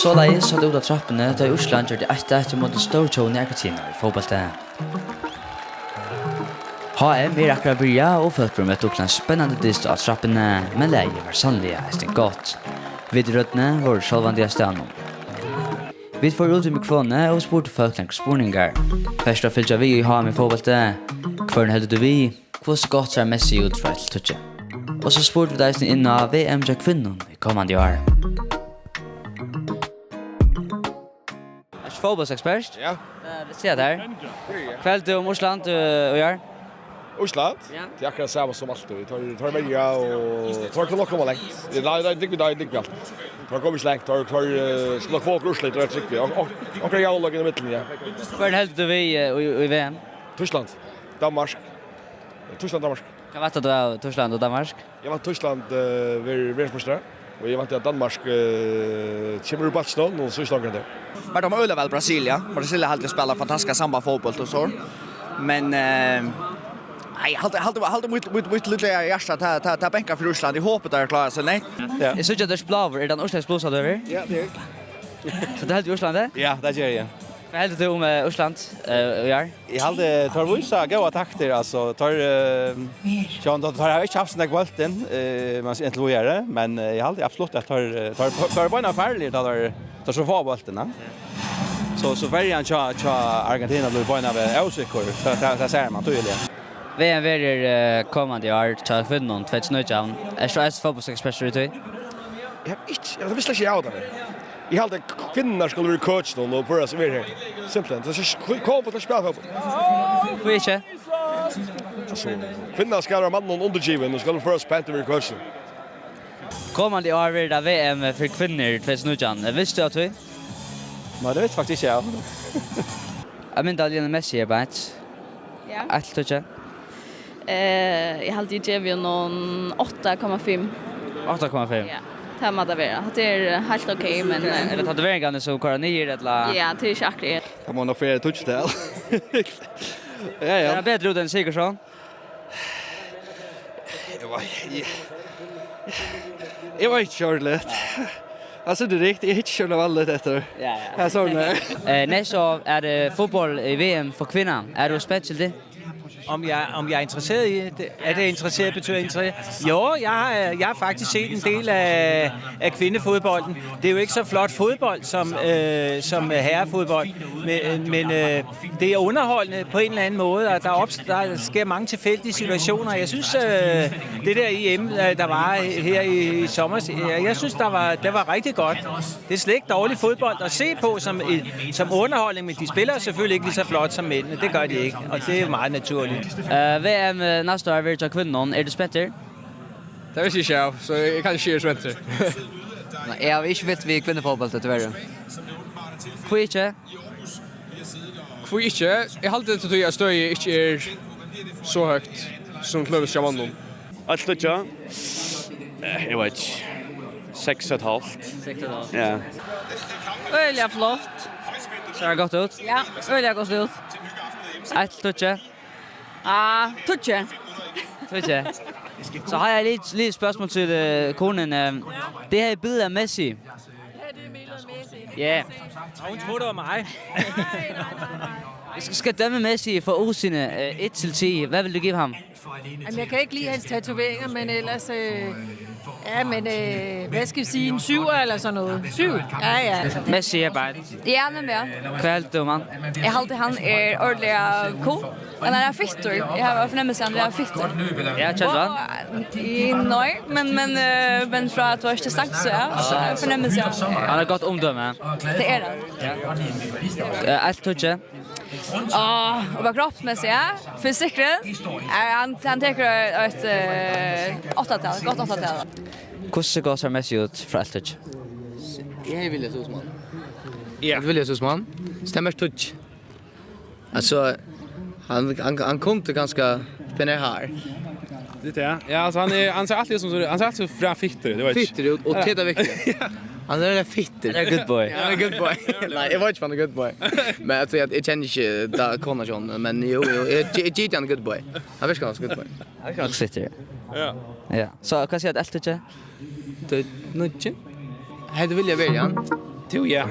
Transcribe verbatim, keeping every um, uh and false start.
Soleiðis sá tað út á trappuni, tá ið Ísland gjørdi eitt eitt ímóti stórtjóðini Argentina í fótbólti. H M er akkurát byrjað, og fólk vóru møtt upp til ein spennandi dyst á trappuni, men lagið var sanniliga eisini gott. Vit í røddini vóru sjálvandi á staðnum. Vit fóru út við mikrofonini og spurdu fólk nakrar spurningar. Fert tú at fylgja við í H M í fótbólti? Hvørjum heldur tú við? Hvussu gott sær Messi út frá eitt til tíggju? Og so spurdu vit eisini inn á V M hjá kvinnum í komandi ár. Ert tú fótbóltsekspertur? Ja. Eh, vit siga tað her. Hvat heldur tú um Ísland, eh, í ár? Ísland? Ja. Tað er akkurát sama sum altíð. Teir, teir verja og teir kunnu nokk koma langt. Nei, nei, tað er, nei, tað er alt. Teir koma ikki langt. Teir, teir, eh, skulu nokk fáa okkurt úrslit, tað er trygt. Og, og, og okkurt javnleik í miðjuni, ja. Hvørjum heldur tú við, eh, í, í V M? Týskland. Danmark. Týskland, Danmark. Hvat væntar tú av Týskland og Danmark? Eg vænti, Týskland, eh, verður verðsmeistarar, og eg vænti, at Danmark, eh, kemur úr bátnum og so í stongina. Mær dámar øgiliga væl Brasil, ja. Brasil er altíð spælt fantastiskan sambafótbólt og so. Men, eh, nei, eg haldi, haldi, haldi mítt, mítt, mítt lítla hjarta, tað, tað, tað bankar fyri Ísland. Eg hopi, teir klára seg, nei. Ja. Eg síggi, at tú ert bláur. Er tað ein Íslandsblusa, tú hevur? Ja, tað er. So tú heldur við Íslandi? Ja, tað geri eg. Hvat heldur tú um, eh, Ísland, eh, í ár? Eg haldi, teir vísa góðar taktir, altso, teir, eh, sjálvandi, teir hava ikki havt so nógv bóltin, eh, man sigur, inntil víðari, men, eh, eg haldi absolutt, at teir, eh, teir, teir eru beinanvegin farligir, tá teir, teir so fáa bóltin, ja. So, so verjan hjá, hjá Argentina blívur beinanvegin ósikkur, so tað, tað sær man týðiliga. V M verður, eh, komandi ár hjá kvinnum, tvey túsund og nítjan. Ert tú eisini fótbóltsekspertur í tí? Eg havi ikki, eg visti slett ikki av tí. Eg haldi, at kvinnur skulu vera í køkinum og føra seg væl her. Simpelthen. So, so, kom, kom, spæl fótbólt. Hví ikki? Altso, kvinnan skal vera manninum undirgivin og skal føra seg pent og vera í køkinum. Komandi ár verður tað V M fyri kvinnur tvey túsund og nítjan. Visti tú av tí? Nei, tað visti eg faktiskt ikki, ja. Ein mynd av Lionel Messi er beint. Ja. Eitt til tíggju. Eh, eg haldi, eg gevi honum átta komma fimm. Átta komma fimm? Ja, tað má tað vera. Tað er, eh, heilt ok, men, eh, eru tað tatoveringarnar sum koyra niður, ella? Ja, tað er ikki akkurát. Tað má nokk vera tíggju tal. Ja, ja. Er hann betri út enn Sigurdsson? Eg veit, eg, eg veit ikki ordiliga. Altso, tað er riktigt, eg hyggi ikki ordiliga væl eftir. Ja, ja. Ja, soleiðis. Eh, næsta ár er tað fótbólt í V M fyri kvinnur. Ert tú spent til tað? Om jeg, om jeg er interesseret i det? Er det interesseret, betyder interesseret? Jo, jeg har, jeg har faktisk set en del af, af kvindefodbolden. Det er jo ikke så flot fodbold som, øh, som herrefodbold, men, men øh, det er underholdende på en eller anden måde, og der, opst- der sker mange tilfældige situationer. Jeg synes, øh, det der E M, øh, der var her i, i sommer, jeg, jeg synes, der var, det var rigtig godt. Det er slet ikke dårlig fodbold at se på som, som underholdning, men de spiller selvfølgelig ikke lige så flot som mændene. Det gør de ikke, og det er meget naturligt. Eh, V M, eh, næsta ár verður hjá kvinnum. Ert tú spentur? Tað visti eg ikki av, so eg kann ikki siga eg eri spentur. Nei, eg havi ikki fylgt við kvinnufótbólti, tíverri. Hví ikki? Hví ikki? Eg haldi, tað er tí, at støðið ikki er so høgt sum til dømis hjá monnum. Alt tíggju? Eh, eg veit ikki. Seks og eitt hálvt. Seks og eitt hálvt. Ja. Øgiliga flott. Sær gott út. Ja, øgiliga gott út. Eitt til tíggju. Ah, tíggju. Tíggju. So har jeg lige, lige et spørgsmål til, øh, konen. Øh, det her billede af Messi. Ja, det er billedet af Messi. Ja. Har hun troet, det var mig? Nej, nej, nej, nej. Hvis du skal dømme Messi fra udseende, øh, et til ti, hvad vil du give ham? Jamen, jeg kan ikke lide hans tatoveringer, men ellers, øh, ja, men, øh, hvad skal vi sige, en syver eller sådan noget. Syv? Ja, ja. Messi er bare... Ja, men ja. Hvat heldur tú um hann? Eg haldi, hann er ordiliga cool. Hann er fittur. Eg havi fornemmilsi, hann er fittur. Ja, kennir tú hann? Og, í, nei, men, men, eh, men frá at tú ert til snakk, so ja, so er fornemmilsi, ja. Hann hevur gott umdømi. Tað er hann. Ja. Eh, eitt til tíggju. Ah, og bara kroppsmessigt, ja. Fysikkliga. Eh, hann, hann tekur eitt, eh, áttatal, gott áttatal. Hvussu gott sær Messi út frá eitt til tíggju? Eg hevði viljað sum hann. Ja. Eg vildi viljað sum hann. Stemmer tíggju. Altso, hann, hann, hann kundi kanska been her. Tað er tað. Ja, altso, hann er, hann sær altíð út sum, hann sær altíð so fittur, tú veit. Fittur, og, og tað er viktigt. Ja. Hann er fittur. Hann er good boy. Ja, hann er good boy. Nei, eg veit ikki, um hann er good boy. Men altso, eg, eg kenni ikki ta kona, men jú, jú, eg, eg, eg giti hann good boy. Hann virkar sum good boy. Hann er fittur. Ja. Ja. So, hvat sigur tú, eitt til tíggju? Tað er níggju. Hevði viljað verið hann. Tú, ja.